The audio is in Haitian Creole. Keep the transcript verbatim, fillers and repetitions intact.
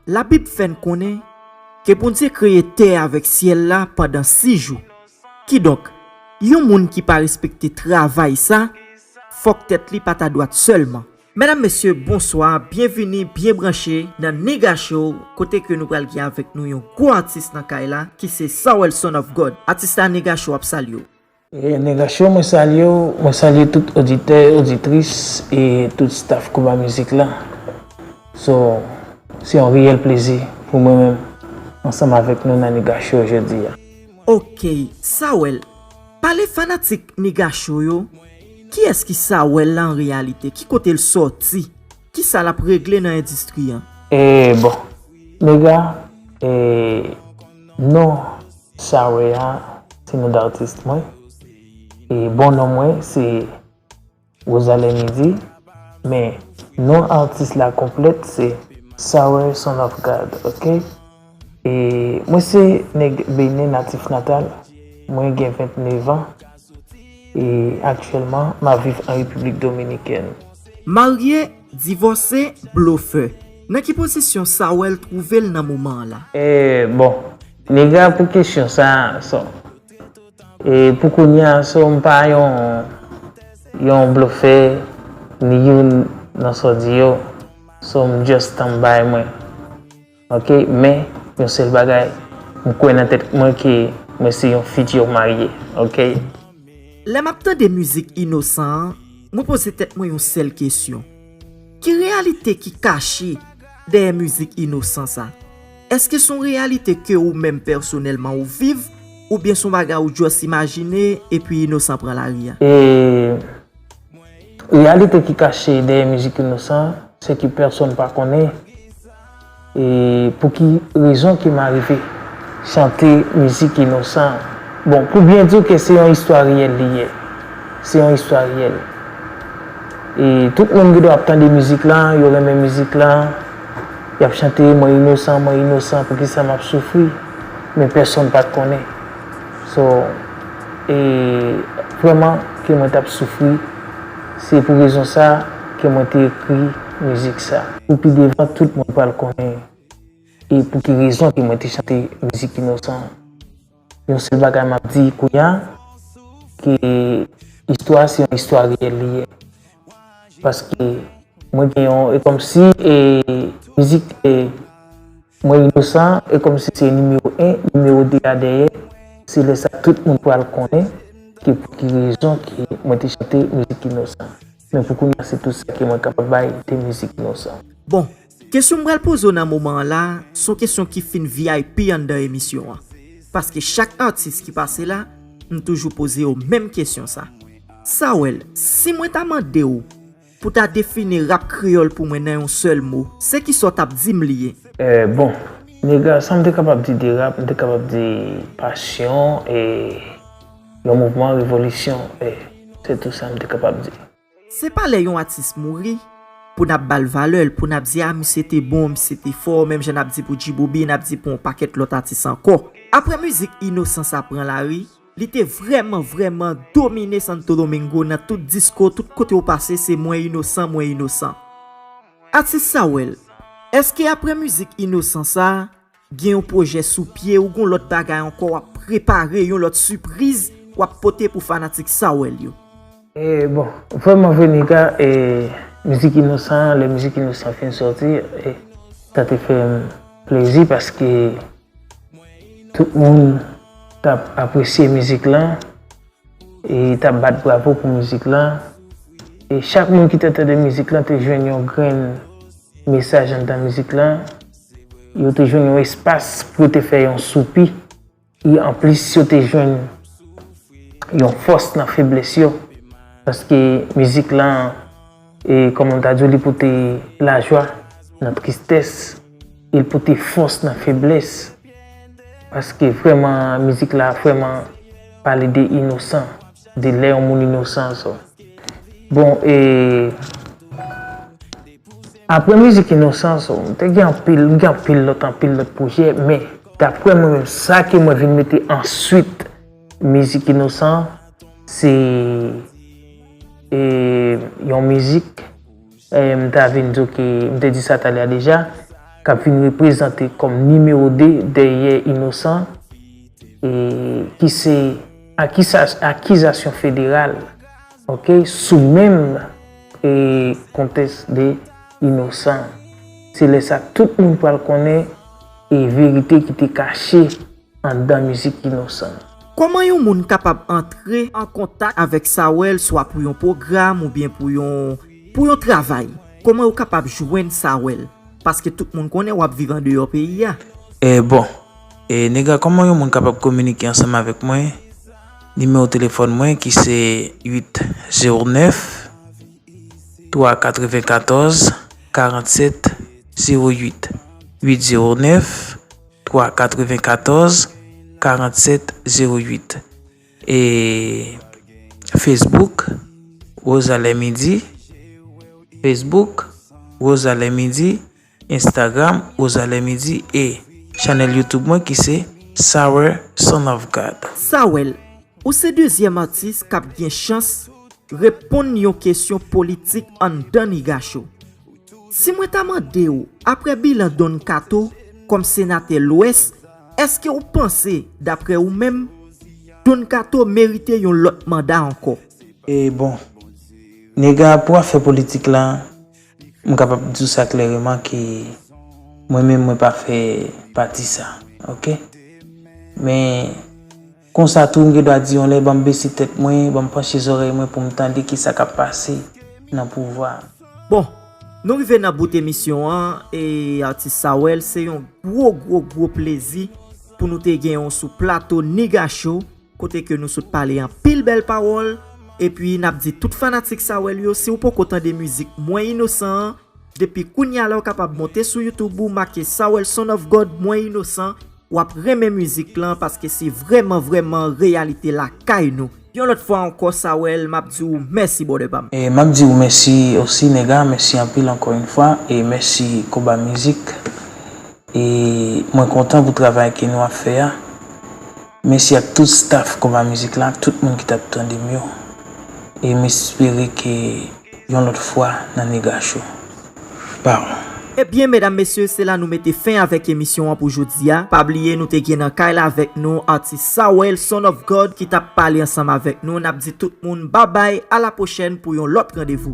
Labib fè n konnen ke Bondye kreye tè avèk syèl la pandan sis jou. Kidonk, yon moun ki pa respekte travay sa, fòk tèt li pa ta dwat sèlman. Medam, mesye, bonswa, byenvini, byen branche nan Nega Show, kote ke nou pral gen avèk nou yon gwo atis nan kay la, ki se Sawel Son of God. Atis la, Nega Show ap salye w. E, Nega Show, mwen salye w, mwen salye tout oditè, oditris e tout staff Konba Mizik la. So, se yon reyèl plezi pou mwen menm, ansanm avèk nou nan Nega Show jodi a. Ok, Sawel, pale fanatik Nega Show yo, kiyès ki Sawel la an reyalite? Ki kote l sòti? Kisa l ap regle nan endistri an? E, bon, Nega, e, non Sawel a, se non d atis mwen. E bon non mwen, se Rosalè Midi. Men, non atis la konplèt, se Sawel Son of God, ok? E mwen se nèg Benin natif natal. Mwen gen vennèf an. E aktyèlman, m ap viv an Repiblik Dominikèn. Marye, divòse, blofè. Nan ki pozisyon Sawel twouve l nan moman an la? E, bon, Nega, pou kesyon sa, so, e pou kounye a, so, m pa yon, yon blofè, ni youn nan sa w di yo. So, m just stand by mwen. Ok, men yon sèl bagay, m kwè nan tèt mwen ke mwen se yon fitir marye, ok? Lè m ap tande mizik Inosan an, mwen poze tèt mwen yon sèl kesyon. Ki reyalite ki kache dèyè mizik Inosan sa? Èske se yon reyalite ke ou menm pèsonèlman ou viv, oubyen se yon bagay ou just imajine epi Inosan pran lari a? E reyalite ki kache dèyè mizik Inosan, se ke pèsonn pa konnen. E pou ki rezon ke m arive chante mizik Inosan? Bon, pou byen di w ke se yon istwa reyèl li ye. Se yon istwa reyèl. E tout moun ki dwe ap tande mizik la, yo renmen mizik la, y ap chante, "Mwen inosan, mwen inosan, poukisa m ap soufri?" Men pèsonn pa t konnen. So, e vrèman ke mwen t ap soufri, se pou rezon sa ke mwen te ekri mizik sa. Pou pi devan, tout moun pral konnen e pou ki rezon ke mwen te chante mizik Inosan. Yon sèl bagay m ap di kounye a, ke istwa se yon istwa reyèl li ye. Paske mwen gen yon, e kòmsi, e mizik, e Mwen Inosan, e kòmsi se nimewo en, nimewo de a dèyè. Se lè sa tout moun pral konnen ke pou ki rezon ke mwen te chante mizik Inosan. Men pou kounye a, se tout sa ke mwen kapab bay de mizik Inosan. Bon, kesyon m pral poze w nan moman an la, se yon kesyon ki fin V I P anndan emisyon an. Paske chak atis ki pase la, m toujou poze yo menm kesyon sa. Sawel, si mwen ta mande w pou ta defini rap kreyòl pou mwen nan yon sèl mo, se kisa w t ap di m li ye? Eh, bon, Nega, sa m te kapab di de rap, m te kapab di pasyon, e yon mouvman, revolisyon, e se tou sa m te kapab di. Se pa lè yon atis mouri pou n ap ba l valè l, pou n ap di, "A, misye te bon, misye te fò," menm jan n ap di pou G-Booby, n ap di pou yon pakèt lòt atis ankò. Apre mizik Inosan sa pran lari, li te vrèman, vrèman domine Santo Domingo nan tout disko, tout kote w pase, se "Mwen inosan, mwen inosan." Atis Sawel, èske apre mizik Inosan sa, gen yon pwojè sou pye ou gon lòt bagay ankò w ap prepare, yon lòt sipriz w ap pote pou fanatik Sawel yo? E bon, vrèman vre Nega, e mizik Inosan, lè mizik Inosan fin sòti, e sa te fè m plezi paske tout moun t ap apresye mizik lan, e t ap bat bravo pou mizik lan. E chak moun ki te tande mizik lan te jwenn yon grenn mesaj anndan mizik lan. Yo te jwenn yon espas pou yo te fè yon soupi. E anplis, yo te jwenn yon fòs nan feblès yo. Paske mizik lan, e kòman m ta di w, li pote lajwa nan tristès, e l pote fòs nan feblès. Paske vrèman, mizik la vrèman pale de inosan, de lè yon moun inosan, so. Bon, e apre mizik Inosan, so, m te gen anpil, m gen anpil lòt, anpil lòt pwojè, men daprè mwen menm, sa ke mwen vin mete answit mizik Inosan, se, e, yon mizik, e, m ta vin di w ke, m te di sa talè a deja, k ap vin reprezante kòm nimewo de dèyè Inosan, e ki se akisa- akizasyon federal, ok, sou menm e kontèks de Inosan. Se lè sa tout moun pral konnen e verite ki te kache anndan mizik Inosan. Kòman yon moun kapab antre an kontak avèk Sawèl, swa pou yon pwogram oubyen pou yon, pou yon travay? Kòman yo kapab jwenn Sawèl? Paske tout moun konnen w ap viv andeyò peyi a. E bon, e nega, kòman yon moun kapab kominike ansanm avèk mwen? Nimewo telefòn mwen ki se uit zewo nèf, twa katrevenkatòz, karannsèt zewo uit. Uit zewo nèf, twa katrevenkatòz, karannsèt zewo uit. E Facebook, Rosa Lè Midi. Facebook, Rosa Lè Midi. Instagram, Rosa Lè Midi. E chanèl YouTube mwen ki se Sour Son of God. Sawèl, ou se dezyèm atis k ap gen chans reponn yon kesyon politik anndan Nèg a Cho. Si mwen ta mande w, apre bilan Don Kato kòm senatè Lwès, èske w panse, daprè ou menm, Don Kato merite yon lòt manda ankò? E bon, nega, pou afè politik la, m kapab di w sa klèreman ke mwen menm mwen pa fè pati sa, ok? Men konsa tou, m gen dwa di yon lè, ban m bese tèt mwen, ban m panche zòrèy mwen pou m tande kisa k ap pase nan pouvwa a. Bon, nou rive nan bout emisyon an, e atis Sawèl, se yon gwo, gwo, gwo plezi pou nou te gen w sou plato Nèg a Cho, kote ke nou sot pale anpil bèl pawòl. Epi n ap di tout fanatik Sawèl yo, si w poko tande mizik Mwen Inosan an, depi kounye a la w kapab monte sou YouTube ou make Sawèl Son of God Mwen Inosan, w ap renmen mizik lan paske se vrèman, vrèman reyalite lakay nou. Yon lòt fwa ankò, Sawèl, m ap di w mèsi, brother pa m. E m ap di w mèsi osi, nega, mèsi anpil ankò yon fwa, e mèsi Koba Mizik. E mwen kontan pou travay ke nou ap fè a. Mèsi ak tout staff Koba Mizik la, ak tout moun ki t ap tande m yo. E m espere ke yon lòt fwa nan Nèg a Cho. Pow. Ebyen, medam, mesye, se la nou mete fen avèk emisyon an pou jodi a. Pa bliye, nou te gen nan kay la avèk nou atis Sawèl, Son of God, ki t ap pale ansanm avèk nou. N ap di tout moun babay, a la pwochèn pou yon lòt randevou.